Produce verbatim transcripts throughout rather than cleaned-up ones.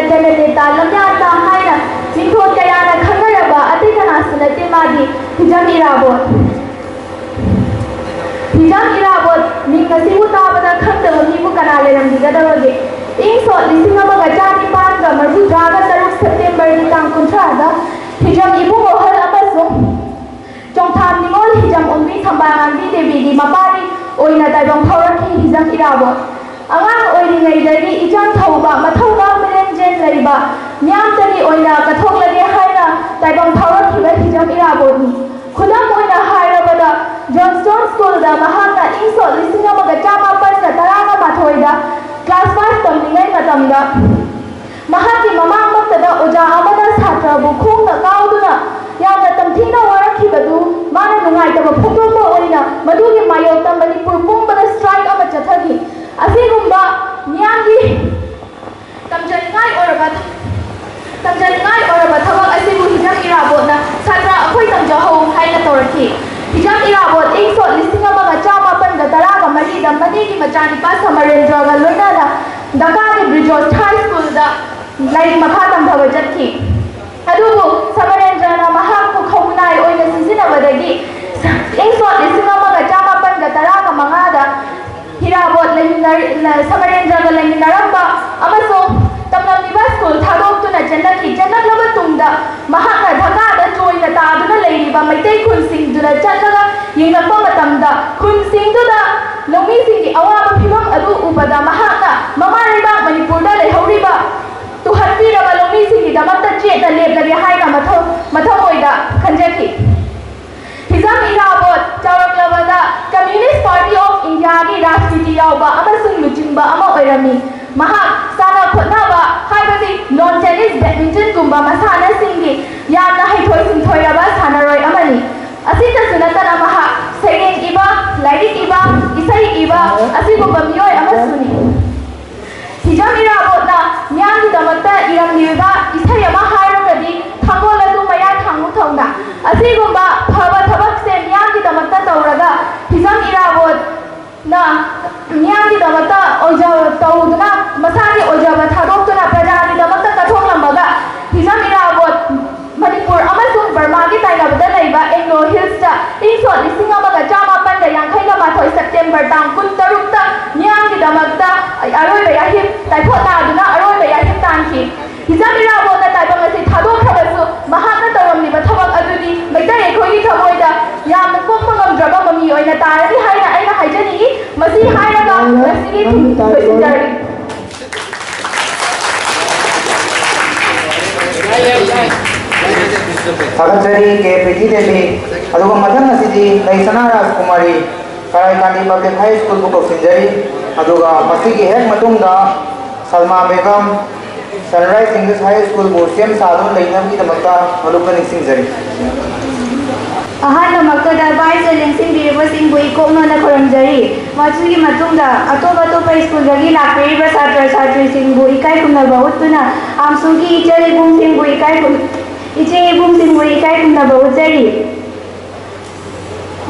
ꯖꯅꯅꯦꯇꯥ ꯂꯝꯌꯥꯟꯇꯥ ꯍꯥꯏꯅ ꯃꯤꯡꯊꯣꯜ ꯀꯌꯥꯅ ꯈꯪꯅꯔꯕ ꯑꯇꯩ ꯀꯅꯥꯁꯨ ꯅꯠꯇꯦ, ꯃꯥꯗꯤ ꯍꯤꯖꯝ ꯏꯔꯥꯕꯣꯠ꯫ ꯍꯤꯖꯝ ꯏꯔꯥꯕꯣꯠ ꯃꯤꯡ ꯑꯁꯤꯕꯨ ꯇꯥꯕꯗ ꯈꯪꯗꯕ ꯃꯤꯕꯨ ꯀꯅꯥ ꯂꯩꯔꯝꯈꯤꯒꯗꯕꯒꯦ? ꯏꯪ ꯁꯣꯛ ꯂꯤꯁꯤꯡ ꯑꯃꯒ ꯆꯥꯅꯤꯄꯥꯟꯒ ꯃꯔꯤꯐꯨꯇꯔꯥꯒ ꯇꯔꯨꯛ ꯁꯦꯞꯇꯦꯝꯕꯔꯒꯤ ꯇꯥꯡ ꯀꯨꯟꯊ꯭ꯔꯥꯗ ꯍꯤꯖꯝ ꯏꯕꯨꯡꯉꯣꯍꯜ ꯑꯃꯁꯨꯡ ꯆꯣꯡꯊꯥꯝ ꯅꯤꯉꯣꯜ ꯍꯤꯖꯝ ꯑꯣꯡꯕꯤ ꯊꯝꯕꯥꯜꯉꯥꯟꯕꯤ ꯗꯦꯕꯤꯒꯤ ꯃꯄꯥꯔꯤ ꯑꯣꯏꯅ ꯇꯥꯏꯕꯪ ꯐꯥꯎꯔꯛꯈꯤ꯫ ꯍꯤꯖꯝ ꯏꯔꯥꯕꯣꯠ ꯑꯉꯥꯡ ꯑꯣꯏꯔꯤꯉꯩꯗꯒꯤ ꯏꯆꯝ ꯊꯧꯕ, ꯃꯊꯧꯗꯥꯡ ꯃꯤꯔꯦꯝ ꯆꯦꯟ ꯂꯩꯕ, ꯃꯤꯌꯥꯝꯇꯒꯤ ꯑꯣꯏꯅ ꯀꯠꯊꯣꯛꯂꯒꯦ ꯍꯥꯏꯅ ꯇꯥꯏꯕꯪ ꯐꯥꯎꯔꯛꯈꯤꯕ ꯍꯤꯖꯝ ꯏꯔꯥꯕꯣꯠꯅꯤ꯫ ꯈꯨꯗꯝ ꯑꯣꯏꯅ ꯍꯥꯏꯔꯕꯗ, ꯖꯣꯟꯁꯇꯣꯟ ꯁ꯭ꯀꯨꯜꯗ ꯃꯍꯥꯛꯅ ꯏꯪ ꯁꯣꯛ ꯂꯤꯁꯤꯡ ꯑꯃꯒ ꯆꯥꯃꯥꯄꯟꯒ ꯇꯔꯥꯒ ꯃꯥꯊꯣꯏꯗ ꯀ꯭ꯂꯥꯁ ꯐꯥꯏꯚ ꯇꯝꯂꯤꯉꯩ ꯃꯇꯝꯗ ꯃꯍꯥꯛꯀꯤ ꯃꯃꯥꯡꯃꯛꯇꯗ ꯑꯣꯖꯥ ꯑꯃꯅ ꯁꯥꯇ꯭ꯔꯕꯨ ꯈꯣꯡꯅ ꯀꯥꯎꯗꯨꯅ ꯌꯥꯝꯅ ꯇꯝꯊꯤꯅ ꯋꯥꯔꯛꯈꯤꯕꯗꯨ ꯃꯥꯅ ꯅꯨꯡꯉꯥꯏꯇꯕ ꯐꯣꯡꯗꯣꯛꯄ ꯑꯣꯏꯅ ꯃꯗꯨꯒꯤ ꯃꯥꯌꯣꯛꯇ ꯃꯅꯤꯄꯨꯔ ꯄꯨꯝꯕꯗ ꯁ꯭ꯇ꯭ꯔꯥꯏꯛ ꯑꯃ ꯆꯠꯊꯈꯤ꯫ ꯑꯁꯤꯒꯨꯝꯕ ꯃꯤꯌꯥꯝꯒꯤ ꯇꯝꯖꯅꯤꯡꯉꯥꯏ ꯑꯣꯏꯔꯕ ꯇꯝꯖꯅꯤꯡꯉꯥꯏ ꯑꯣꯏꯔꯕ ꯊꯕꯛ ꯑꯁꯤꯕꯨ ꯍꯤꯖꯝ ꯏꯔꯥꯕꯣꯠꯅ ꯁꯥꯇ꯭ꯔ ꯑꯩꯈꯣꯏ ꯇꯝꯖꯍꯧ ꯍꯥꯏꯅ ꯇꯧꯔꯛꯈꯤ꯫ ꯍꯤꯖꯝ ꯏꯔꯥꯕꯣꯠ ꯏꯪ ꯁꯣꯛ ꯂꯤꯁꯤꯡ ꯑꯃꯒ ꯆꯥꯃꯥꯄꯟꯒ ꯇꯔꯥꯒ ꯃꯔꯤꯗ ꯃꯅꯤꯒꯤ ꯃꯆꯥꯅꯤꯄꯥ ꯁꯃꯔꯦꯟꯗ꯭ꯔꯒ ꯂꯣꯏꯅꯅ ꯙꯀꯥꯒꯤ ꯕ꯭ꯔꯤꯖꯣꯁ ꯍꯥꯏ ꯁ꯭ꯀꯨꯜꯗ ꯂꯥꯏꯔꯤꯛ ꯃꯈꯥ ꯇꯝꯊꯕ ꯆꯠꯈꯤ꯫ ꯑꯗꯨꯕꯨ ꯁꯃꯔꯦꯟꯗ꯭ꯔꯅ ꯃꯍꯥꯛꯄꯨ ꯈꯧꯅꯥꯏ ꯑꯣꯏꯅ ꯁꯤꯖꯤꯟꯅꯕꯗꯒꯤ ꯏꯪ ꯁꯣꯛ ꯂꯤꯁꯤꯡ ꯑꯃꯒ ꯆꯥꯃꯥꯄꯟꯒ ꯇꯔꯥꯒ ꯃꯉꯥꯗ ꯍꯤꯔꯥꯕꯣꯠ ꯂꯩꯃꯤꯟꯅꯔ-, ꯁꯃꯔꯦꯟꯗ꯭ꯔꯒ ꯂꯩꯃꯤꯟꯅꯔꯝꯕ ꯑꯃꯁꯨꯡ ꯇꯝꯂꯝꯂꯤꯕ ꯁ꯭ꯀꯨꯜ ꯊꯥꯗꯣꯛꯇꯨꯅ ꯆꯦꯟꯂꯛꯈꯤ꯫ ꯆꯦꯟꯂꯛꯂꯕ ꯇꯨꯡꯗ ꯃꯍꯥꯛꯅ ꯙꯀꯥꯗ ꯆꯣꯏꯅ ꯇꯥꯗꯨꯅ ꯂꯩꯔꯤꯕ ꯃꯩꯇꯩ ꯈꯨꯟꯁꯤꯡꯗꯨꯗ ꯆꯠꯂꯒ ꯌꯦꯡꯂꯛꯄ ꯃꯇꯝꯗ ꯈꯨꯟꯁꯤꯡꯗꯨꯗ ꯂꯧꯃꯤꯁꯤꯡꯒꯤ ꯑꯋꯥꯕ ꯐꯤꯚꯝ ꯑꯗꯨ ꯎꯕꯗ ꯃꯍꯥꯛꯅ ꯃꯃꯥ ꯂꯩꯕꯥꯛ ꯃꯅꯤꯄꯨꯔꯗ ꯂꯩꯍꯧꯔꯤꯕ ꯇꯨꯍꯠꯄꯤꯔꯕ ꯂꯧꯃꯤꯁꯤꯡꯒꯤꯗꯃꯛꯇ ꯆꯦꯠꯅ ꯂꯦꯞꯂꯒꯦ ꯍꯥꯏꯅ ꯃꯊꯧ-, ꯃꯊꯃꯣꯏꯗ ꯈꯟꯖꯈꯤ꯫ Hijam Irabot ꯆꯥꯎꯔꯛꯂꯕꯗ Communist Party of Indiaꯒꯤ ꯔꯥꯖꯅꯤꯇꯤ ꯌꯥꯎꯕ ꯑꯃꯁꯨꯡ ꯂꯨꯆꯤꯡꯕ ꯑꯃ ꯑꯣꯏꯔꯝꯃꯤ꯫ ꯃꯍꯥꯛ ꯁꯥꯟꯅ ꯈꯣꯠꯅꯕ, ꯍꯥꯏꯕꯗꯤ lawn tennis, badmintonꯒꯨꯝꯕ ꯃꯁꯥꯟꯅꯁꯤꯡꯒꯤ ꯌꯥꯝꯅ ꯍꯩꯊꯣꯏ ꯁꯤꯡꯊꯣꯏꯔꯕ ꯁꯥꯟꯅꯔꯣꯏ ꯑꯃꯅꯤ꯫ ꯑꯁꯤꯇꯁꯨ ꯅꯠꯇꯅ ꯃꯍꯥꯛ ꯁꯩꯔꯦꯡ ꯏꯕ, ꯂꯥꯏꯔꯤꯛ ꯏꯕ, ꯏꯁꯩ ꯏꯕ ꯑꯁꯤꯒꯨꯝꯕ ꯃꯤꯑꯣꯏ ꯑꯃꯁꯨꯅꯤ꯫ ꯍꯤꯖꯝ ꯏꯔꯥꯕꯣꯠꯅ ꯃꯤꯌꯥꯝꯒꯤꯗꯃꯛꯇ ꯏꯔꯝꯂꯤꯕ ꯏꯁꯩ ꯑꯃ ꯍꯥꯏꯔꯒꯗꯤ ꯊꯥꯡꯒꯣꯜ ꯑꯗꯨ ꯃꯌꯥꯏ ꯊꯥꯡꯕ ꯊꯧꯅ꯫ ꯑꯁꯤꯒꯨꯝꯕ ꯐꯕ ꯊꯕꯛꯁꯦ ꯃꯤꯌꯥꯝꯒꯤꯗꯃꯛꯇ ꯇꯧꯔꯒ ꯍꯤꯖꯝ ꯏꯔꯥꯕꯣꯠꯅ ꯃꯤꯌꯥꯝꯒꯤꯗꯃꯛꯇ ꯑꯣꯏꯖꯕ ꯇꯧꯗꯨꯅ, ꯃꯁꯥꯒꯤ ꯑꯣꯏꯖꯕ ꯊꯥꯗꯣꯛꯇꯨꯅ ꯄ꯭ꯔꯖꯥꯒꯤꯗꯃꯛ ꯑꯔꯣꯏꯕ ꯌꯥꯍꯤꯞ, ꯇꯥꯏꯐꯣꯠ ꯅꯥꯗꯨꯅ ꯑꯔꯣꯏꯕ ꯌꯥꯍꯤꯞ ꯇꯥꯟꯈꯤ꯫ ꯍꯤꯖꯝ ꯏꯔꯥꯕꯣꯠꯅ ꯇꯥꯏꯕꯪ ꯑꯁꯤ ꯊꯥꯗꯣꯛꯈ꯭ꯔꯕꯁꯨ, ꯃꯍꯥꯛꯅ ꯇꯧꯔꯝꯂꯤꯕ ꯊꯕꯛ ꯑꯗꯨꯗꯤ ꯃꯩꯇꯩ ꯑꯩꯈꯣꯏꯒꯤ ꯊꯃꯣꯏꯗ ꯌꯥꯝꯅ ꯀꯣꯛꯄ ꯉꯝꯗ꯭ꯔꯕ ꯃꯃꯤ ꯑꯣꯏꯅ ꯇꯥꯔꯅꯤ ꯍꯥꯏꯅ ꯑꯩꯅ ꯍꯥꯏꯖꯅꯤꯡꯏ꯫ ꯃꯁꯤ ꯍꯥꯏꯔꯒ ꯉꯁꯤꯒꯤ ꯊꯧꯔꯝ ꯂꯣꯏꯁꯤꯟꯖꯔꯒꯦ꯫ ꯊꯥꯒꯠꯆꯔꯤ ꯀꯦ ꯄ꯭ꯔꯤꯇꯤ ꯗꯦꯕꯤ꯫ ꯑꯗꯨꯒ ꯃꯊꯪ ꯑꯁꯤꯗꯤ ꯂꯩꯁꯅꯥ ꯔꯥꯖꯀꯨꯃꯥꯔꯤ, ꯀꯔꯥꯏꯀꯥꯟꯗꯤ ꯄꯕ꯭ꯂꯤꯛ ꯍꯥꯏ ꯁ꯭ꯀꯨꯜꯕꯨ ꯀꯧꯁꯤꯟꯖꯔꯤ꯫ ꯑꯗꯨꯒ ꯃꯁꯤꯒꯤ ꯍꯦꯛ ꯃꯇꯨꯡꯗ ꯁꯜꯃꯥ ꯕꯦꯒꯝ, ꯁꯟꯔꯥꯏꯖ ꯏꯪꯂꯤꯁ ꯍꯥꯏ ꯁ꯭ꯀꯨꯜꯕꯨ ꯁꯦꯝ ꯁꯥꯗꯨꯅ ꯂꯩꯅꯕꯒꯤꯗꯃꯛꯇ ꯃꯂꯨꯞꯀ ꯅꯤꯡꯁꯤꯡꯖꯔꯤ꯫ ꯑꯍꯥꯟꯕꯃꯛꯇꯗ ꯚꯥꯏꯁꯇ ꯂꯦꯡꯁꯤꯟꯕꯤꯔꯤꯕꯁꯤꯡꯕꯨ ꯏꯀꯣꯛꯅꯅ ꯈꯨꯔꯨꯝꯖꯔꯤ꯫ ꯃꯁꯤꯒꯤ ꯃꯇꯨꯡꯗ ꯑꯇꯣꯞ ꯑꯇꯣꯞꯄ ꯁ꯭ꯀꯨꯜꯗꯒꯤ ꯂꯥꯛꯄꯤꯔꯤꯕ ꯁꯥꯇ꯭ꯔ ꯁꯥꯇ꯭ꯔꯤꯁꯤꯡꯕꯨ ꯏꯀꯥꯏ ꯈꯨꯝꯅꯕ ꯎꯠꯇꯨꯅ ꯑꯝꯁꯨꯒꯤ ꯏꯆꯜ ꯏꯕꯨꯡꯁꯤꯡꯕꯨ ꯏꯀꯥꯏ ꯈꯨꯝ- ꯏꯆꯦ ꯏꯕꯨꯡꯁꯤꯡꯕꯨ ꯏꯀꯥꯏ ꯈꯨꯝꯅꯕ ꯎꯠꯆꯔꯤ꯫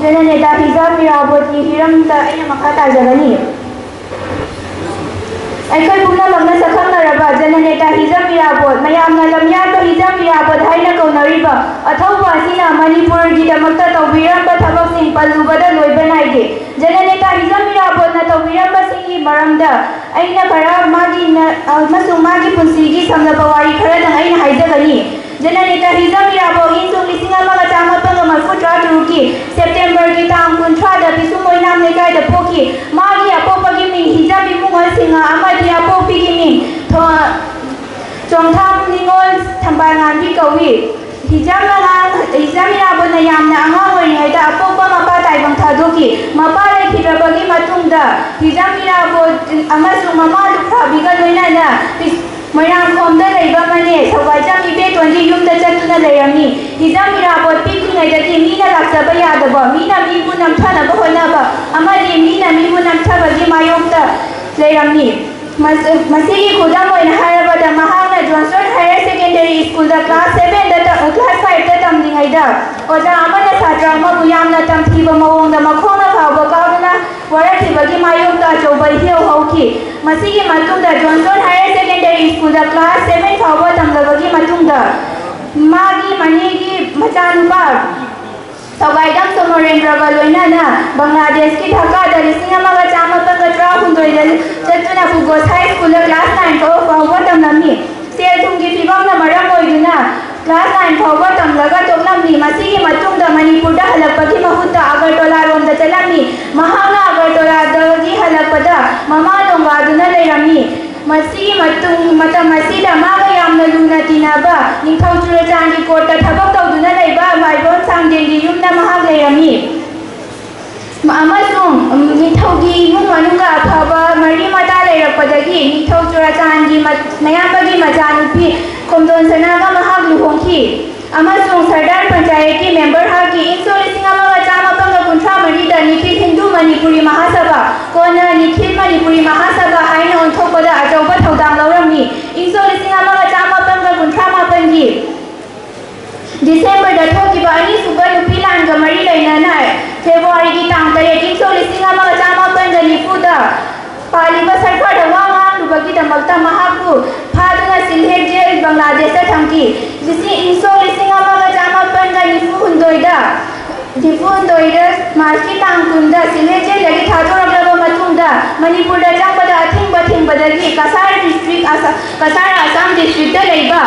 ꯖꯅꯅꯦꯇꯥ ꯍꯤꯖꯥꯝ ꯏꯔꯥꯕꯣꯠꯀꯤ ꯍꯤꯔꯝꯗ ꯑꯩꯅ ꯃꯈꯥ ꯇꯥꯖꯒꯅꯤ꯫ ꯑꯩꯈꯣꯏ ꯄꯨꯝꯅꯃꯛꯅ ꯁꯛꯈꯪꯅꯔꯕ ꯖꯅꯅꯦꯇꯥ ꯍꯤꯖꯝ ꯏꯔꯥꯕꯣꯠ, ꯃꯌꯥꯝꯅ ꯂꯝꯌꯥꯟꯕ ꯍꯤꯖꯝ ꯏꯔꯥꯕꯣꯠ ꯍꯥꯏꯅ ꯀꯧꯅꯔꯤꯕ ꯑꯊꯧꯕ ꯑꯁꯤꯅ ꯃꯅꯤꯄꯨꯔꯒꯤꯗꯃꯛꯇ ꯇꯧꯕꯤꯔꯝꯕ ꯊꯕꯛꯁꯤꯡ ꯄꯜꯂꯨꯕꯗ ꯂꯣꯏꯕ ꯅꯥꯏꯗꯦ꯫ ꯖꯅꯅꯦꯇꯥ ꯍꯤꯖꯝ ꯏꯔꯥꯕꯣꯠꯅ ꯇꯧꯕꯤꯔꯝꯕꯁꯤꯡꯒꯤ ꯃꯔꯝꯗ ꯑꯩꯅ ꯈꯔ ꯃꯥꯒꯤ ꯅ-, ꯑꯃꯁꯨꯡ ꯃꯥꯒꯤ ꯄꯨꯟꯁꯤꯒꯤ ꯁꯝꯂꯕ ꯋꯥꯔꯤ ꯈꯔꯗꯪ ꯑꯩꯅ ꯍꯥꯏꯖꯒꯅꯤ꯫ ꯖꯅꯅꯦꯇꯥ ꯍꯤꯖꯝ ꯏꯔꯥꯕꯣꯠ ꯏꯪ ꯁꯣꯛ ꯂꯤꯁꯤꯡ ꯑꯃꯒ ꯆꯥꯃꯥꯄꯟꯒ ꯃꯔꯤꯐꯨ ꯇꯔꯥ ꯇꯔꯨꯛꯀꯤ ꯁꯦꯞꯇꯦꯝꯕꯔꯒꯤ ꯇꯥꯡ ꯀꯨꯟꯊ꯭ꯔꯥꯗ ꯄꯤꯁꯨꯝ ꯑꯣꯏꯅꯥꯝ ꯂꯩꯀꯥꯏꯗ ꯄꯣꯛꯈꯤ꯫ ꯃꯥꯒꯤ ꯑꯄꯣꯛꯄꯒꯤ ꯃꯤꯡ ꯍꯤꯖꯝ ꯏꯕꯨꯡꯉꯣ ꯁꯤꯡꯍ ꯑꯃꯗꯤ ꯑꯄꯣꯛꯄꯤꯒꯤ ꯃꯤꯡ ꯊꯣ-, ꯆꯣꯡꯊꯥꯝ ꯅꯤꯉꯣꯜ ꯊꯝꯕꯥꯜꯉꯥꯟꯕꯤ ꯀꯧꯏ꯫ ꯍꯤꯖꯝ ꯑꯉꯥꯡ, ꯍꯤꯖꯝ ꯏꯔꯥꯕꯣꯠꯅ ꯌꯥꯝꯅ ꯑꯉꯥꯡ ꯑꯣꯏꯔꯤꯉꯩꯗ ꯑꯄꯣꯛꯄ ꯃꯄꯥ ꯇꯥꯏꯕꯪ ꯊꯥꯗꯣꯛꯈꯤ꯫ ꯃꯄꯥ ꯂꯩꯈꯤꯗ꯭ꯔꯕꯒꯤ ꯃꯇꯨꯡꯗ ꯍꯤꯖꯝ ꯏꯔꯥꯕꯣꯠ ꯑꯃꯁꯨꯡ ꯃꯃꯥ ꯂꯨꯈ꯭ꯔꯥꯕꯤꯒ ꯂꯣꯏꯅꯅ ꯄꯤꯁ-, ꯃꯣꯏꯔꯥꯡꯈꯣꯝꯗ ꯂꯩꯕ ꯃꯅꯦ ꯁꯧꯒꯥꯏꯖꯝ ꯏꯕꯦꯇꯣꯟꯒꯤ ꯌꯨꯝꯗ ꯆꯠꯇꯨꯅ ꯂꯩꯔꯝꯃꯤ꯫ ꯍꯤꯖꯝ ꯏꯔꯥꯕꯣꯠ ꯄꯤꯛꯂꯤꯉꯩꯗꯒꯤ ꯃꯤꯅ ꯂꯥꯛꯆꯕ ꯌꯥꯗꯕ, ꯃꯤꯅ ꯃꯤꯕꯨ ꯅꯝꯊꯅꯕ ꯍꯣꯠꯅꯕ ꯑꯃꯗꯤ ꯃꯤꯅ ꯃꯤꯕꯨ ꯅꯝꯊꯕꯒꯤ ꯃꯥꯌꯣꯛꯇ ꯂꯩꯔꯝꯃꯤ꯫ ꯃꯁ-, ꯃꯁꯤꯒꯤ ꯈꯨꯗꯝ ꯑꯣꯏꯅ ꯍꯥꯏꯔꯕꯗ, ꯃꯍꯥꯛꯅ ꯖꯣꯟꯁꯇꯣꯟ ꯍꯥꯌꯔ ꯁꯦꯀꯦꯟꯗꯔꯤ ꯁ꯭ꯀꯨꯜꯗ ꯀ꯭ꯂꯥꯁ ꯁꯚꯦꯟꯗ ꯇ-, ꯀ꯭ꯂꯥꯁ ꯐꯥꯏꯚꯇ ꯇꯝꯂꯤꯉꯩꯗ ꯑꯣꯖꯥ ꯑꯃꯅ ꯁꯥꯇ꯭ꯔ ꯑꯃꯕꯨ ꯌꯥꯝꯅ ꯇꯝꯊꯤꯕ ꯃꯑꯣꯡꯗ ꯃꯈꯣꯡꯅ ꯐꯥꯎꯕ ꯀꯥꯎꯗꯨꯅ ꯋꯥꯔꯛꯈꯤꯕꯒꯤ ꯃꯥꯌꯣꯛꯇ ꯑꯆꯧꯕ ꯏꯍꯧ ꯍꯧꯈꯤ꯫ ꯃꯁꯤꯒꯤ ꯃꯇꯨꯡꯗ ꯖꯣꯟꯁꯇꯣꯟ ꯍꯥꯌꯔ ꯁꯦꯀꯦꯟꯗꯔꯤ ꯁ꯭ꯀꯨꯜꯗ ꯀ꯭ꯂꯥꯁ ꯁꯚꯦꯟ ꯐꯥꯎꯕ ꯇꯝꯂꯕꯒꯤ ꯃꯇꯨꯡꯗ ꯃꯥꯒꯤ ꯃꯅꯦꯒꯤ ꯃꯆꯥꯅꯨꯄꯥ ꯁꯧꯒꯥꯏꯗꯝ ꯁꯣꯃꯣꯔꯦꯟꯗ꯭ꯔꯒ ꯂꯣꯏꯅꯅ ꯕꯪꯒ꯭ꯂꯥꯗꯦꯁꯀꯤ ꯙꯥꯀꯥꯗ ꯂꯤꯁꯤꯡ ꯑꯃꯒ ꯆꯥꯃꯥꯄꯟꯒ ꯇꯔꯥꯍꯨꯝꯗꯣꯏꯗ ꯆꯠꯇꯨꯅ ꯄꯨ-, ꯀ꯭ꯂꯥꯁ ꯅꯥꯏꯟ ꯐꯥꯎꯕ ꯇꯝꯂꯒ ꯇꯣꯛꯂꯝꯃꯤ꯫ ꯃꯁꯤꯒꯤ ꯃꯇꯨꯡꯗ ꯃꯅꯤꯄꯨꯔꯗ ꯍꯜꯂꯛꯄꯒꯤ ꯃꯍꯨꯠꯇ ꯑꯒꯔꯇꯣꯂꯥꯔꯣꯝꯗ ꯆꯠꯂꯝꯃꯤ꯫ ꯃꯍꯥꯛꯅ ꯑꯒꯔꯇꯣꯂꯥꯗꯒꯤ ꯍꯜꯂꯛꯄꯗ ꯃꯃꯥ ꯅꯣꯡꯒꯥꯗꯨꯅ ꯂꯩꯔꯝꯃꯤ꯫ ꯃꯁꯤꯒꯤ ꯃꯇꯨꯡ, ꯃꯇꯝ ꯑꯁꯤꯗ ꯃꯥꯒ ꯌꯥꯝꯅ ꯂꯨꯅ ꯇꯤꯟꯅꯕ ꯅꯤꯡꯊꯧ ꯆꯨꯔꯆꯥꯟꯒꯤ ꯀꯣꯔꯠꯇ ꯊꯕꯛ ꯇꯧꯗꯨꯅ ꯂꯩꯕ ꯃꯥꯏꯕꯣꯝ ꯁꯥꯡꯗꯦꯟꯒꯤ ꯌꯨꯝꯗ ꯃꯍꯥꯛ ꯂꯩꯔꯝꯃꯤ꯫ ꯑꯃꯁꯨꯡ, ꯎꯝ, ꯅꯤꯡꯊꯧꯒꯤ ꯏꯃꯨꯡ ꯃꯅꯨꯡꯒ ꯑꯐꯕ ꯃꯔꯤ ꯃꯇꯥ ꯂꯩꯔꯛꯄꯗꯒꯤ ꯅꯤꯡꯊꯧ ꯆꯨꯔꯆꯥꯟꯒꯤ ꯃ-, ꯃꯌꯥꯝꯕꯒꯤ ꯃꯆꯥꯅꯨꯄꯤ ꯈꯣꯝꯗꯣꯟ ꯁꯅꯥꯒ ꯃꯍꯥꯛ ꯂꯨꯍꯣꯡꯈꯤ꯫ ꯑꯃꯁꯨꯡ ꯁꯔꯗꯥꯔ ꯄꯟꯆꯥꯌꯠꯀꯤ ꯃꯦꯝꯕꯔ ꯍꯥꯛꯀꯤ ꯏꯪ ꯁꯣꯛ ꯂꯤꯁꯤꯡ ꯑꯃꯒ ꯆꯥꯃꯥꯄꯟꯒ ꯀꯨꯟꯊ꯭ꯔꯥ ꯃꯔꯤꯗ ꯅꯤꯈꯤꯜ ꯍꯤꯟꯗꯨ ꯃꯅꯤꯄꯨꯔꯤ ꯃꯍꯥꯁꯚꯥ, ꯀꯣꯟꯅ ꯅꯤꯈꯤꯜ ꯃꯅꯤꯄꯨꯔꯤ ꯃꯍꯥꯁꯚꯥ ꯍꯥꯏꯅ ꯑꯣꯟꯊꯣꯛꯄꯗ ꯑꯆꯧꯕ ꯊꯧꯗꯥꯡ ꯂꯧꯔꯝꯃꯤ꯫ ꯏꯪ ꯁꯣꯛ ꯂꯤꯁꯤꯡ ꯑꯃꯒ ꯆꯥꯃꯥꯄꯟꯒ ꯀꯨꯟꯊ꯭ꯔꯥ ꯃꯥꯄꯟꯒꯤ ꯗꯤꯁꯦꯝꯕꯔꯗ ꯊꯣꯛꯈꯤꯕ ꯑꯅꯤꯁꯨꯕ ꯅꯨꯄꯤ ꯂꯥꯟꯒ ꯃꯔꯤ ꯂꯩꯅꯅ ꯐꯦꯕ꯭ꯔꯨꯋꯥꯔꯤꯒꯤ ꯇꯥꯡ ꯇꯔꯦꯠ, ꯏꯪ ꯁꯣꯛ ꯂꯤꯁꯤꯡ ꯑꯃꯒ ꯆꯥꯃꯥꯄꯟꯒ ꯅꯤꯐꯨꯗ ꯄꯥꯜꯂꯤꯕ ꯁꯔꯀꯥꯔꯗ ꯋꯥ ꯉꯥꯡꯂꯨꯕꯒꯤꯗꯃꯛꯇ ꯃꯍꯥꯛꯄꯨ ꯐꯥꯗꯨꯅ ꯁꯤꯜꯍꯦꯠ ꯖꯦꯜ ꯕꯪꯒ꯭ꯂꯥꯗꯦꯁꯇ ꯊꯝꯈꯤ꯫ ꯂꯤꯁꯤꯡ, ꯏꯪ ꯁꯣꯛ ꯂꯤꯁꯤꯡ ꯑꯃꯒ ꯆꯥꯃꯥꯄꯟꯒ ꯅꯤꯐꯨ ꯍꯨꯝꯗꯣꯏꯗ, ꯅꯤꯐꯨ ꯍꯨꯝꯗꯣꯏꯗ ꯃꯥꯔꯆꯀꯤ ꯇꯥꯡ ꯀꯨꯟꯗ ꯁꯤꯜꯍꯦꯠ ꯖꯦꯜꯗꯒꯤ ꯊꯥꯗꯣꯔꯛꯂꯕ ꯃꯇꯨꯡꯗ ꯃꯅꯤꯄꯨꯔꯗ ꯆꯪꯕꯗ ꯑꯊꯤꯡꯕ ꯊꯤꯡꯕꯗꯒꯤ ꯀꯁꯥꯔ ꯗꯤꯁꯇ꯭ꯔꯤꯛ, ꯑꯁꯥ-, ꯀꯁꯥꯔ ꯑꯁꯥꯝ ꯗꯤꯁꯇ꯭ꯔꯤꯛꯇ ꯂꯩꯕ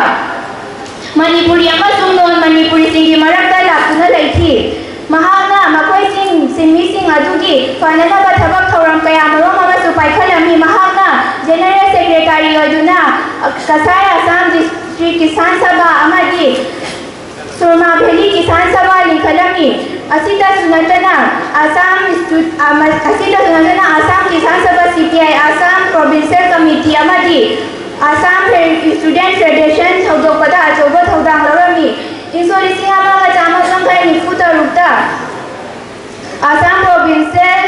ꯃꯅꯤꯄꯨꯔꯤ ꯑꯃꯁꯨꯡ ꯅꯣꯟ ꯃꯅꯤꯄꯨꯔꯤꯁꯤꯡꯒꯤ ꯃꯔꯛꯇ ꯂꯥꯛꯇꯨꯅ ꯂꯩꯈꯤ꯫ ꯃꯍꯥꯛꯅ ꯃꯈꯣꯏꯁꯤꯡ, ꯁꯤꯟꯃꯤꯁꯤꯡ ꯑꯗꯨꯒꯤ ꯐꯅꯅꯕ ꯊꯕꯛ ꯊꯧꯔꯝ ꯀꯌꯥ ꯃꯔꯨꯝ ꯑꯃꯁꯨ ꯄꯥꯏꯈꯠꯂꯝꯃꯤ꯫ ꯃꯍꯥꯛꯅ ꯖꯦꯅꯔꯦꯜ ꯁꯦꯀ꯭ꯔꯦꯇꯥꯔꯤ ꯑꯣꯏꯗꯨꯅ ꯀꯁꯥꯔ ꯑꯁꯥꯝ ꯗꯤꯁꯇ꯭ꯔꯤꯛ ꯀꯤꯁꯥꯟ ꯁꯚꯥ ꯑꯃꯗꯤ ꯁꯨꯔꯃꯥ ꯚꯦꯂꯤ ꯀꯤꯁꯥꯟ ꯁꯚꯥ ꯂꯤꯡꯈꯠꯂꯝꯃꯤ꯫ ꯑꯁꯤꯇꯁꯨ ꯅꯠꯇꯅ ꯑꯁꯥꯝ ꯏꯟꯁꯇꯤꯇ꯭ꯌꯨꯠ, ꯑꯃ-, ꯑꯁꯤꯇꯁꯨ ꯅꯠꯇꯅ ꯑꯁꯥꯝ ꯀꯤꯁꯥꯟ ꯁꯚꯥ, ꯁꯤ P I, Assam provincial committee ꯑꯃꯗꯤ ꯑꯁꯥꯝ ꯐꯦ-, ꯁ꯭ꯇꯨꯗꯦꯟꯠ ꯐꯦꯗꯔꯦꯁꯟ ꯍꯧꯗꯣꯛꯄꯗ ꯑꯆꯧꯕ ꯊꯧꯗꯥꯡ ꯂꯧꯔꯝꯃꯤ꯫ ꯏꯪ ꯁꯣꯛ ꯂꯤꯁꯤꯡ ꯑꯃꯒ ꯆꯥꯃꯥꯄꯟꯒ ꯅꯤꯐꯨ ꯇꯔꯨꯛꯇ Assam provincial,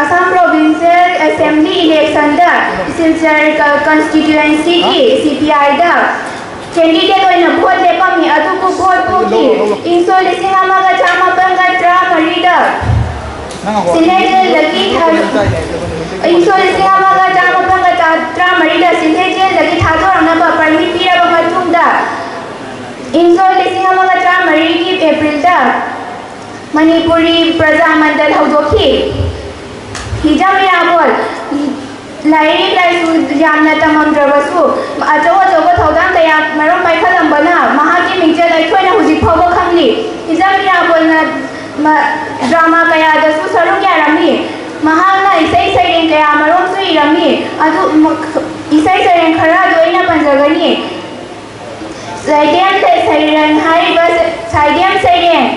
Assam provincial assembly ꯏꯂꯦꯛꯁꯟꯗ ꯁꯤꯜꯆꯔ ꯀ-, ꯀꯟꯁꯇꯤꯇ꯭ꯌꯨꯑꯦꯟꯁꯤꯒꯤ ꯁꯤ ꯄꯤ ꯑꯥꯏꯗ ꯀꯦꯟꯗꯤꯗꯦꯠ ꯑꯣꯏꯅ ꯚꯣꯠ ꯂꯦꯞꯄꯝꯃꯤ, ꯑꯗꯨꯕꯨ ꯚꯣꯠ ꯄꯣꯈꯤ꯫ ꯏꯪ ꯁꯣꯛ ꯂꯤꯁꯤꯡ ꯑꯃꯒ ꯆꯥꯃꯥꯄꯟꯒ ꯇꯔꯥꯃꯔꯤꯗ ꯁꯤꯜꯍꯦꯠ ꯖꯦꯜꯗꯒꯤ ꯊꯥ-, ꯏꯪ ꯁꯣꯛ ꯂꯤꯁꯤꯡ ꯑꯃꯒ ꯆꯥꯃꯥꯄꯟꯒ ꯇꯔꯥꯃꯔꯤꯗ ꯁꯤꯜꯍꯦꯠ ꯖꯦꯜꯗꯒꯤ ꯊꯥꯗꯣꯔꯛꯅꯕ ꯄꯔꯃꯤꯠ ꯄꯤꯔꯕ ꯃꯇꯨꯡꯗ, ꯏꯪ ꯁꯣꯛ ꯂꯤꯁꯤꯡ ꯑꯃꯒ ꯇꯔꯥꯃꯔꯤꯒꯤ ꯑꯦꯄ꯭ꯔꯤꯜꯗ ꯃꯅꯤꯄꯨꯔꯤ ꯄ꯭ꯔꯖꯥ ꯃꯟꯗꯜ ꯍꯧꯗꯣꯛꯈꯤ꯫ ꯍꯤꯖꯝ ꯏꯔꯥꯕꯣꯠ ꯂꯥꯏꯔꯤꯛ ꯂꯥꯏꯁꯨ ꯌꯥꯝꯅ ꯇꯝꯃꯝꯗ꯭ꯔꯕꯁꯨ, ꯑꯆꯧ ꯑꯆꯧꯕ ꯊꯧꯗꯥꯡ ꯀꯌꯥ ꯃꯔꯨꯝ ꯄꯥꯏꯈꯠꯂꯝꯕꯅ ꯃꯍꯥꯛꯀꯤ ꯃꯤꯡꯆꯠ ꯑꯩꯈꯣꯏꯅ ꯍꯧꯖꯤꯛ ꯐꯥꯎꯕ ꯈꯪꯂꯤ꯫ ꯍꯤꯖꯝ ꯏꯔꯥꯕꯣꯠꯅ ꯃ-, ꯗ꯭ꯔꯃꯥ ꯀꯌꯥꯗꯁꯨ ꯁꯔꯨꯛ ꯌꯥꯔꯝꯃꯤ꯫ ꯃꯍꯥꯛꯅ ꯏꯁꯩ ꯁꯩꯔꯦꯡ ꯀꯌꯥ ꯃꯔꯨꯝꯁꯨ ꯏꯔꯝꯃꯤ꯫ ꯑꯗꯨ ꯃ-, ꯏꯁꯩ ꯁꯩꯔꯦꯡ ꯈꯔ ꯑꯗꯨ ꯑꯩꯅ ꯄꯟꯖꯒꯅꯤ꯫ ꯁꯥꯏꯗꯦꯝ ꯁꯩꯔꯦꯡ ꯍꯥꯏꯔꯤꯕ ꯁ-, ꯁꯥꯏꯗꯦꯝ ꯁꯩꯔꯦꯡ,